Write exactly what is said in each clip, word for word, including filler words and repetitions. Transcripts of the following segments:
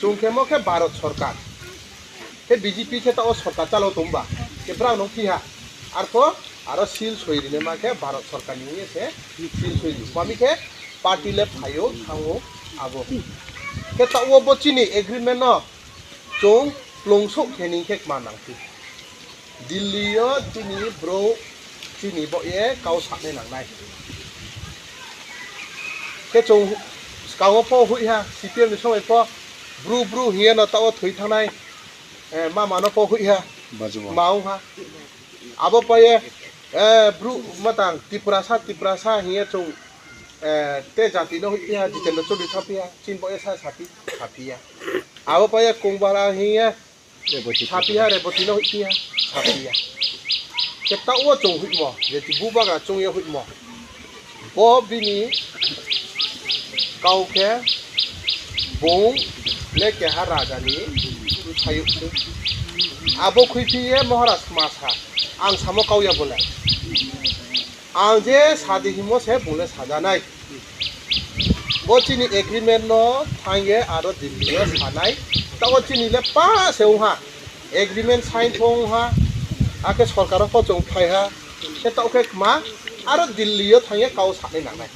Chung khemo khe Bharat sorkar. Khe B J P khe taoh wo sorkar chalo tongba. Khe brao no phi ha. Arpho aro seal soi rinaima khe Bharat sorkar ni ye se seal soi ri. Mami khe party le phai ou, thanng ou, abo. Khe taoh wo bo chini agreement no chung plungsouh khe ni khe kma nang phi. Delhi yo chini brouh chini baoh ye kau sanai nang nai. Khe chung skang wo pho hoih ha, C P M ni somoi pho Bru Bru hing ye no taoh wo thoi thanng nai, mama no pho hoih ha, ma ong ha. Abo pai ye, Bru matang Tiprasa, Tiprasa hing ye chung te jati no hoihphi ha, Jitendra Chaudhury thanngphi ha, chini baoh ye sa saphi, saphi ya. Abo pai ye Kongbara hing ye saphi ha, Reboti no hoihphi ha, saphi ya. Khe taoh wo chung hoihmo, je bubagra chung ye hoihmo. Bo bini kau khe bung le keha raja ni bsayouh se. Abo khuiphi ye Maharaj kma sa, ang samo kau ya bo le. Ang je sa di hingmo se bung le saja nai. Bo chini agreement no thanng ye aro Delhi yo sa nai. Taoh wo chini le pa se ong ha. Agreement sign pho ong ha. Akhe sorkar wo pho chung phai ha. Khe taoh khe kma aro Delhi yo thanng ye kau sanai nang nai.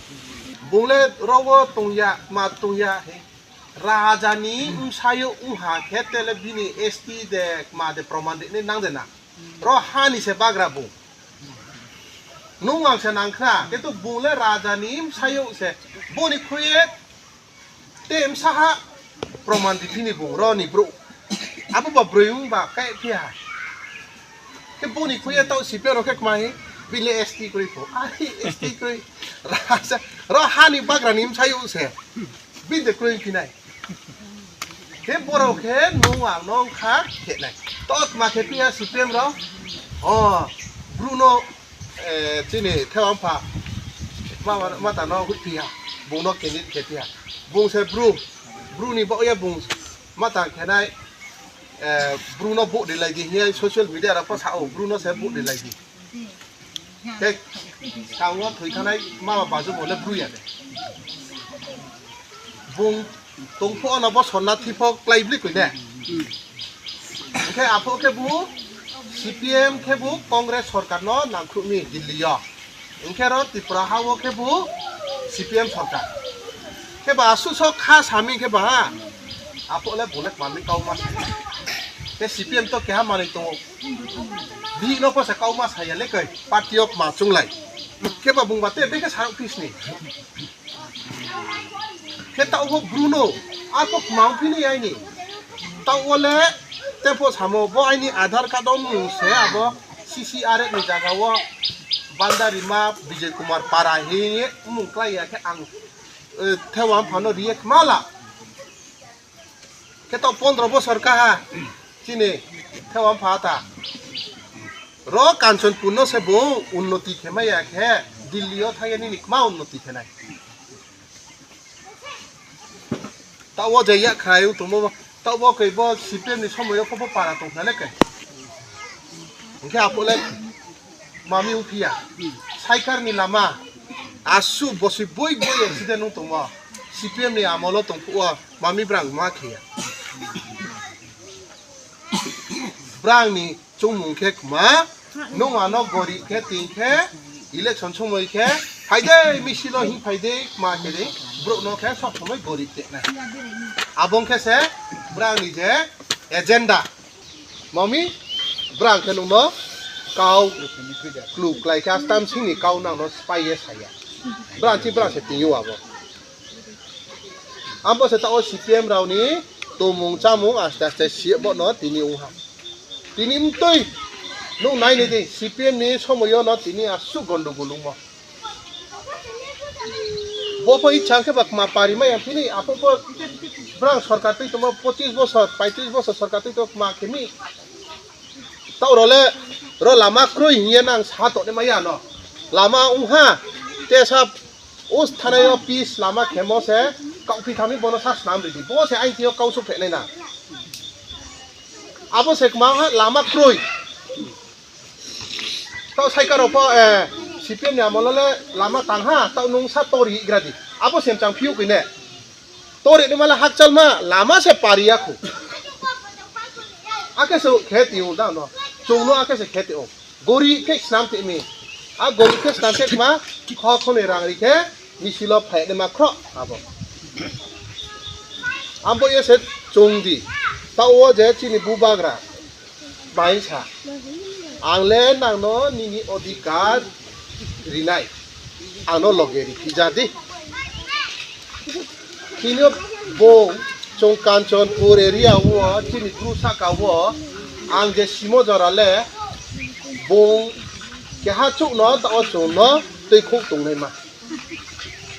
Bung le ro wo tong ya, kma tong ya. Raja ni bsayouh ong ha khe te le bini S T de kma de proman ri nai nang de na. Ro ha ni se bagra bung. Nung ang se nang khna, khe to bung le raja ni bsayouh se. Bo ni khui ye te bsa ha proman ri phi ni bung, ro ni brouh. Abo ba broi ong ba kaiphi ha. Khe bo ni khui ye taoh C P M rao khe kma hi, bini le S T kroi pho. Ai, S T kroi. Raja, ro ha ni bagra ni bsayouh se. Bini de kroi phi nai. Khe brao khe nung ang no kha khe nai. Taoh kma khe phi ha C P M rao. O, Bru no, chini thewa mpha, ma, mata no hoihphi ha. Bung no candidate khe phi ha. Bung se Bru, Bru ni baoh ye bung mata khe nai, Bru no vote rilai di hing ye social media rao pho sa ou, Bru no se vote rilai di. Khe, skang wo thoi thanngnai mama bajumo le Bru ya de. Bung tong pho no bo sonnathi pho kláibli koi ne. Hing khe aphuh khebu C P M khebu Congress sorkar no nangkhruh mi Delhi yo. Hing khe ro Tripura ha wo khebu C P M sorkar. Kheba asuh so kha sami kheba ha. Aphuh le bung le kma ni kau ma sa ya. Khe C P M to keha manoi tong ou. Bihih no pho se kau ma sa ya le koi, party yo kma chounglai. Kheba bung ba te bekhe sa phi sni. Khe taoh wo Bru no, arpho kma ongphi ni aini. Taoh wo le, te pho samo bo aini Aadhaar card wo mmung se abo C C R F ni zaga wo Bandarima Bijay Kumar Para hing ye mmung klái ya khe ang, thewa mpha no ri ye kma la. Khe taoh pondro bosor kaha, chini thewa mpha ta. Ro Kanchanpur no se bung unnoti khe mai ya khe, Delhi yo thanng ye nini kma unnoti khe nai. Taoh wo je yakhrai ong tongmo, taoh bo khe bo C P M ni somoi yo pho bo para tong khna le khe. Hing khe aphuh le mami ongphi ya. Cycle ni lama, asuh bosi boi boi accident ong tongmo. C P M ni amol wo tong phuh wo mami brang ma khe ya. Brang ni choungmung khe kma, nung ano gorib khe ting khe, election somoi khe, phai dei, misil wo hing phai dei, kma khe dei, brouh no khe sob somoi gorib te nai. Abo ong khe se brang ni je agenda. Mami, brang khe nung no kau klu klái khe astam sing ni kau nang no spái ye sa ya. Brang chi brang se ting ou abo. Abo se taoh wo C P M rao ni tongmung chámung aste aste si ye bo no tini ong ha. Tini mtui nung nai ni di, C P M ni somoi yo no tini asuh gondogol ongmo. Bo pho ichha khe ba kma pari mai ya phini, aphuh pho brang sorkar tui tongmo pochis bosor, paitris bosor sorkar tui tongmo kma khe mi. Taoh ro le, ro lama kroi hing ye nang sa tong nai mai ya no. Lama ong ha, tesa o thanai yo pis lama khemo se, kaohphi thami bo no sa snam ri di. Bo se aini thing yo kau souhpheh nai na. Abo se kma ha lama kroi. Taoh cycle rao pho, C P M ni amol wo le lama tang ha, taoh nung sa tori gra di. Abo se mchang phiouh koi ne. Tori ni mala hakchalma lama se pari ya khu. Akhe se khe ti ong da no. Chung no akhe se khe ti ong. Gorib khe snam ti mi. A gorib khe snam ti ma, kho kho ni rang ri khe, misil wo phai ni ma khro abo. Abo ye se chung di. Taoh wo je chini bubagra bai sa. Ang le nang no nini odhikar ri nai. Ang no loge ri phi ja di. Tini yo bung chung Kanchanpur area wo, chini Bru sahka wo, ang je simo jora le, bung keha chouh no, taoh wo chung no tuikhouh tongnaima.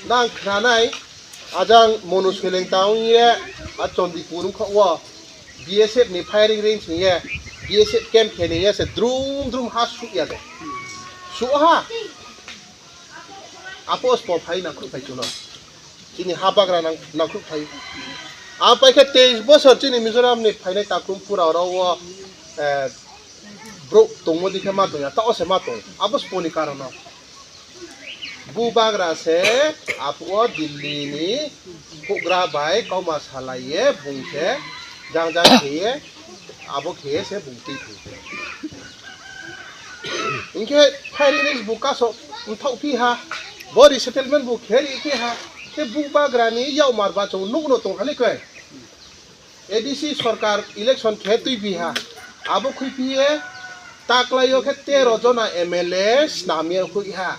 Nang khna nai, ajang Monu Soileng ta ong ye, a Chandipur ongkha wo, B S F ni firing range hing ye, B S F camp khe ni ye se drum drum ha suh ya de. Suh ha. Apho spo phai nangkhruh phai chung no. Chini ha bagra nang, nangkhruh phai. Ang pai khe teis bosor chini Mizoram ni phainai takrum pura oro wo, eh, brouh tongmo di khe ma tong ya, taoh wo se ma tong. Abo spo ni karon no. Bubagra se aphuh wo Delhi ni houhgra bai kauma salai ye bung se jang jang khe ye, abo khe ye se bung tui phi. Hing khe firing range bu kaso mthaoh phi ha, bo resettlement bu khe ri phi ha, khe bubagra ni yakmar ba chung nuh no tong ha le khe. A D C sorkar election khe tuiphi ha. Abo khuiphi ye taklái yo khe tero jona M L A snam ye hoih ha.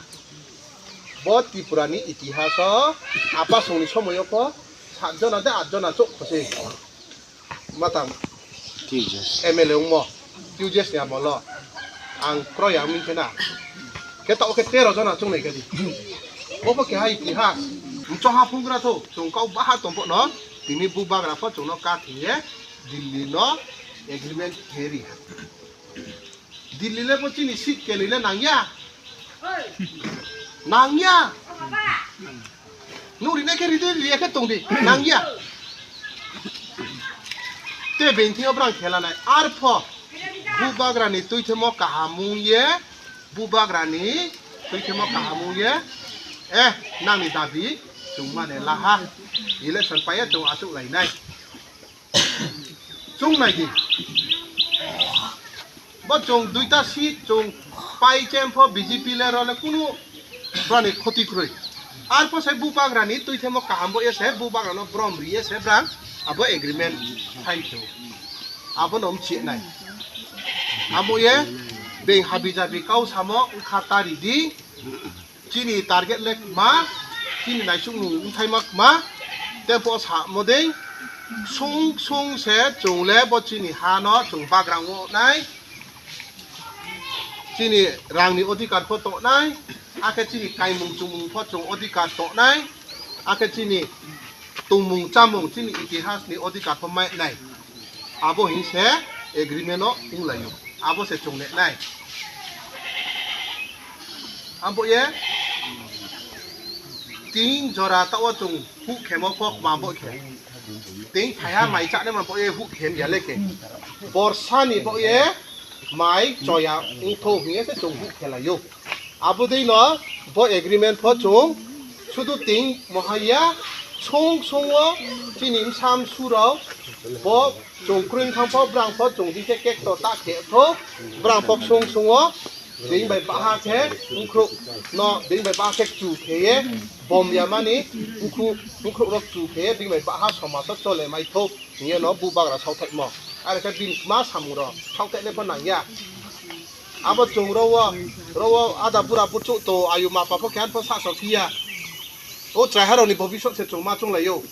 Bo Tripura ni itihas wo apasong ni somoi yo pho sat jona de at jona chouh kho se. Matang M L A ongmo, T U J S ni amol wo. Ang kroi ya ong mi khe na. Khe taoh khe tero jona choung nai khe di. Bo pho keha itihas. Mchoha phunggra thou, chung kau baha tong pho no, tini bubagra pho chung no kathing ye, Delhi no agreement khe ri ha. Delhi le bo chini seat kenoi le nang ya. Nang ya. Nung rinai khe ri di, ri ya khe tong di. Nang ya. Te being thing yo brang khela nai. Arpho bubagra ni tuithemo kaham ong ye, bubagra ni tuithemo kaham ong ye, eh, nang ni dabi chung mane la ha. Election pai ye chung achouhlai nai. Chung nai di. Bo chung duita seat chung pai chem pho B J P le ro le kunu brao ni khoti kroi. Arpho se bubagra ni tuithemo kaham bo ye se bubagra no brom ri ye se brang abo agreement sign khe ou. Abo no mchi nai. Abo ye being habi jabi kau samo ongkha ta ri di. Chini target le kma, chini naisouh nung bthaima kma, tei pho samo dei, ksung ksung se chung le bo chini ha no chung bagrang wo nai, chini rang ni odhikar pho tongnai, akhe chini kaimung chumung pho chung odhikar tongnai, akhe chini tongmung chámung chini itihas ni odhikar pho mai nai. Abo hing se agreement no onglai ou. Abo se chung ne nai. Abo ye, ting jora taoh wo chung huh khemo pho kma bo khe. Ting phaiha mai chánaima bo ye huh khe ya le khe. Borsa ni bo ye mai choya ongthou hing ye se chung huh khelai ou. Abo dei no bo agreement pho chung sudu ting moha ya, song song wo chini bsa msu rao bo chung kroi thanng pho brang pho chung di khe kekto ta khe thou, brang pho song song wo being bai baha khe, bkhrouh no being bai baha khe kchu khe ye, bom ya mani, bkhrouh, bkhrouh rao kchu khe ye, being bai baha somaj wo chole mai thou hing ye no bubagra saohthaihmo. Are khe bini kma samung rao saohthaih le pho nang ya. Abo chung ro wo, ro wo ada bura burchouh to, ayu mapa pho keha pho sahsa phi ya. O chraiha rao ni bobisot se chung ma chounglai ou.